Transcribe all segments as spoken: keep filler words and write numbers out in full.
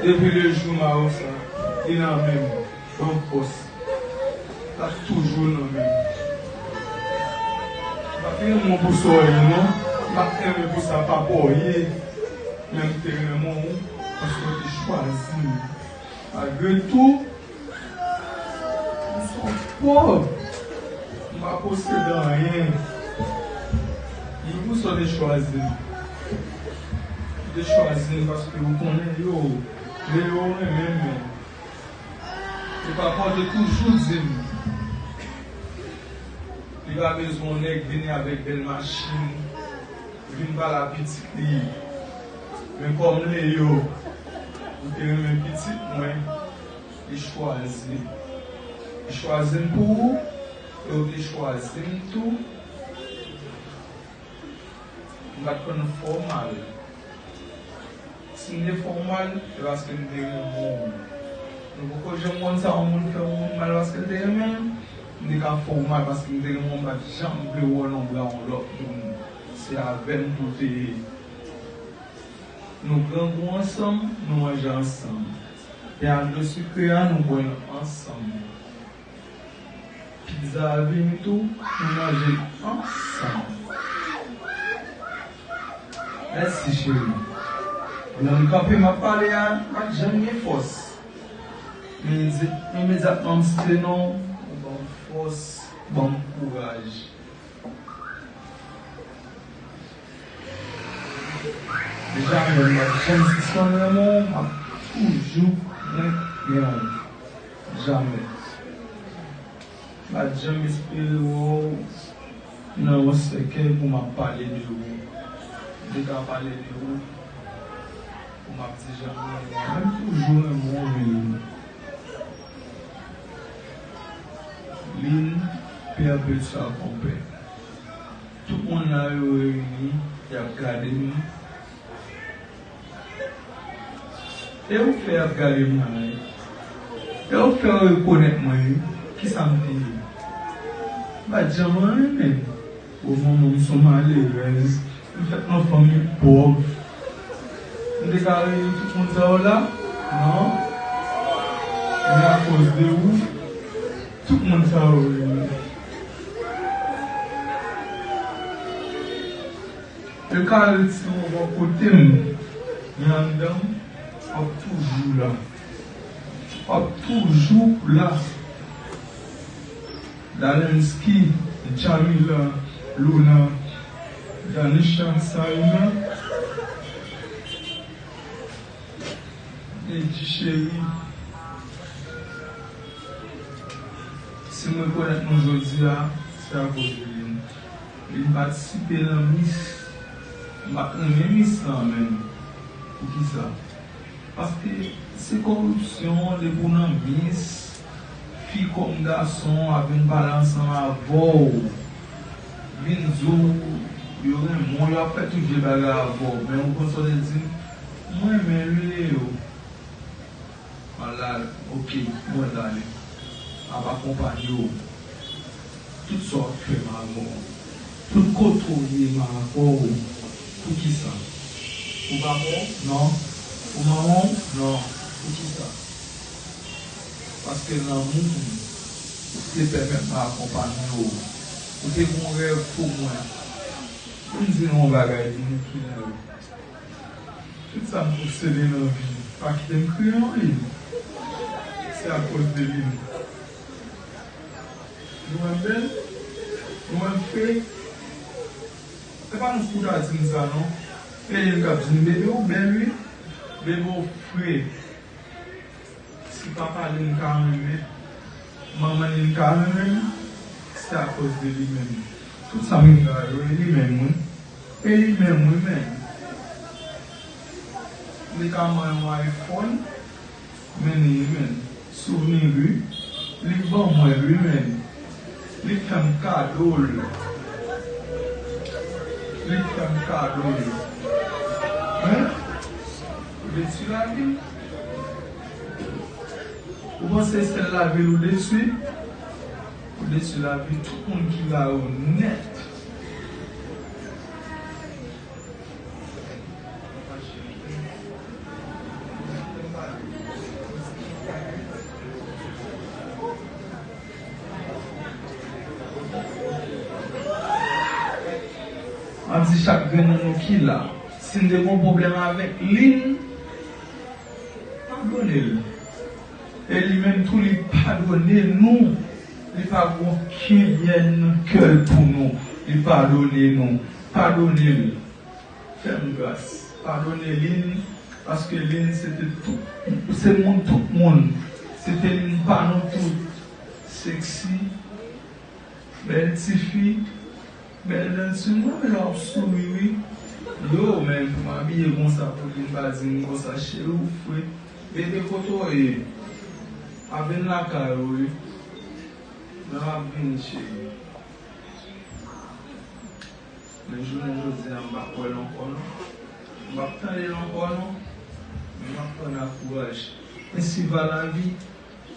Depi le jou m a wè sa, li nan men m, ban m fòs. L ap toujou nan men m. M pa t renmen w pou sa w ye non. M pa t renmen pou sa papa w ye. Men m te renmen w paske w te chwazi m. Malgre tou, m se yon pòv. M pa posede anyen. Men pou sa w te chwazi m. Ou te chwazi m paske ou konnen yo, Leo renmen m, men. E papa w te toujou di m, li pa bezwen yon nèg vini avèk bèl machin, vin pale a pitit li. Men kòm Leo, ou te renmen pitit mwen, li chwazi. Li chwazi m pou ou, e ou te chwazi m tou. M pa t konn fè w mal. Si m te fè w mal, se paske m te renmen w. Nou poko janm konn sa yon moun fè yon moun mal paske l te renmen l. M te ka fè w mal paske m te renmen w, m pa t janm vle wè w nan bra yon lòt moun. Se avè m pou w te ye. Nou grangou ansanm, nou manje ansanm. Te al dlo sikre a, nou bwè l ansanm. Pizza a vini tou, nou manje l ansanm. Mèsi, cheri. Lè m kanpe, m ap pale a, m pa t janm gen fòs. Men imedi-, imedyatman m site non w, ou ban m fòs, ban m kouraj. Jamè m pa t janm sispann renmen w, m ap toujou renmen w. Jamè. M pa t janm espere wè w nan yon sèkèy pou m ap pale de ou. M te ka pale de ou pou m ap di jan m renmen w. Men m toujou renmen w, Lin. Lin, pè Betsa konpè. Tout moun la yo reyini, y ap gade m. E ou fè y ap gade m la, wi. E ou fè yo rekonèt mwen, wi. Kisa m te ye? M pa t janm anyen, menm. O, manman m se yon malerèz. M fèt nan fanmi pòv. M te ka reyini tout moun sa yo la? Non. Men akoz de ou, tout moun sa yo reyini. Yo ka retire w bò kote m, men anndan m, w ap toujou la. W ap toujou la. Dalensky, Jamila, Luna, Danisha, Saïna. Eddy cheri, si m rekonèt nou jodi a, se akoz de li. Li patisipe nan Miss. M pa t renmen Miss lan menm. Poukisa? Paske se koripsyon, depi w nan Miss, fi kòm gason ap vin pale ansanm avè w, vin di w yo renmen w, yo ap fè tout vye bagay avè w. Men ou konn sa w te di m? Mwen renmen l wi, Leo. Al la, oke, mwen t ale. Ap akonpanye w. Tout sa w ap fè m avè w. Tout kote w ye m avè w. Poukisa? Ou papa w? Non. Ou manman w? Non. Poukisa? Paske lanmou m te pèmèt mwen akonpanye w. Ou te gen yon rèv pou mwen. Pou m di nou yon bagay, di nou kilè. Tout sa m posede nan vi, pa kite m kriye anyen. Se akoz de li. Nou wè m bèl? Nou wè m fre? Se pa nou ki pou ta di m sa non. E li k ap di m, bebe ou bèl wi. Bebe ou fre. Si papa li m ka renmen, manman li m ka renmen m, se akoz de li menm. Tout sa m gen la yo, e li menm wi. E li menm wi menm. Li ka ban mwen yon iPhone, men li menm. Souvni wi. Li ban mwen wi menm. Li fè m kado l. Li fè m kado l. Hein? Ou detwi lavi m? Ou panse sèl lavi l ou detwi? Ou detwi lavi tout moun ki la yo nèt. M ap di chak grenn nan nou ki la, si n te gen yon pwoblèm avèk Lin, padone l. E li menm tou, li padone nou. Li pa gen okenn yèn nan kè l pou nou. Li padone nou. Padone l. Fè m gras. Padone Lin, paske Lin se te tout, se moun tout moun. Se te Lin pa nou tout. Sexy, bèl tifi, bèl dansi. Mwen wè w ap souri, wi. Yo, men pou m abiye konsa pou Lin pa di m konsa, cheri, ou fre. Bebe, kote w ye? Pa vin lakay ou, wi. Lè m ap vini, cheri. Men jounen jodi a, m p ap wè l ankò non. M p ap tande l ankò non. Men m ap pran akouraj. Ensi va la vie.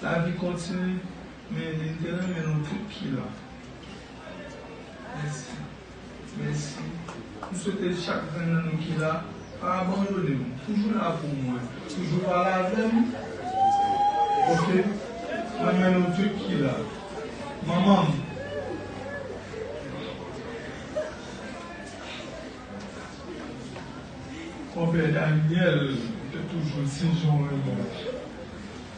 La vie continue. Men li te renmen nou tout ki la. Mèsi. Mèsi. M swete chak grenn nan nou ki la, pa abandone m. Toujou la pou mwen. Toujou pale avè m. Oke? Mwen renmen nou tout ki la. Manman m. Konpè Daniel, ou te toujou di jan w renmen m.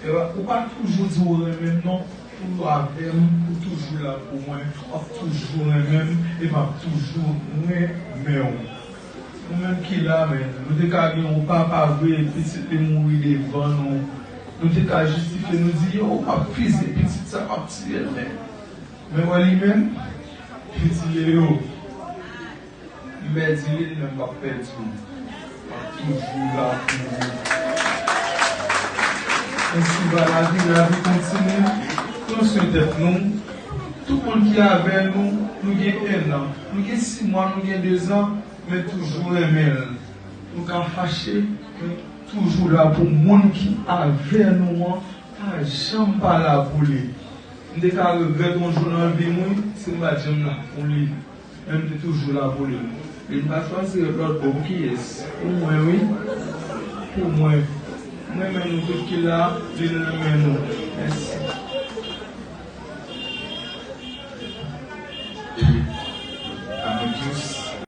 E pa, ou pa toujou di w renmen m non. Ou avè m, ou toujou la pou mwen. W ap toujou renmen m, e m ap toujou renmen w. Nou menm ki la, men, nou te ka gen yon papa vre, pitit li mouri devan nou. Nou te ka jistifye, nou di, yo, m ap fize pitit sa, m ap tiye l, men. Men wè li menm, li di, Leo, m pèdi li, men m p ap pèdi w. M ap toujou la pou ou. Ensi va la vie, la vie continue. Pran swen tèt nou. Tout moun ki avè nou, nou gen en an, nou gen sis mwa, nou gen dezan, men toujou renmen l. Nou ka fache, men toujou la pou moun ki avè nou an, pa janm pa la pou li. M te ka regrèt yon jou nan vi m, wi, si m pa t janm la pou li. Men m te toujou la pou li. Li pa chwazi ret lòt bò pou kiyès? Pou mwen, wi. Pou mwen. Mwen renmen nou tout ki la, Lin renmen nou. Mèsi.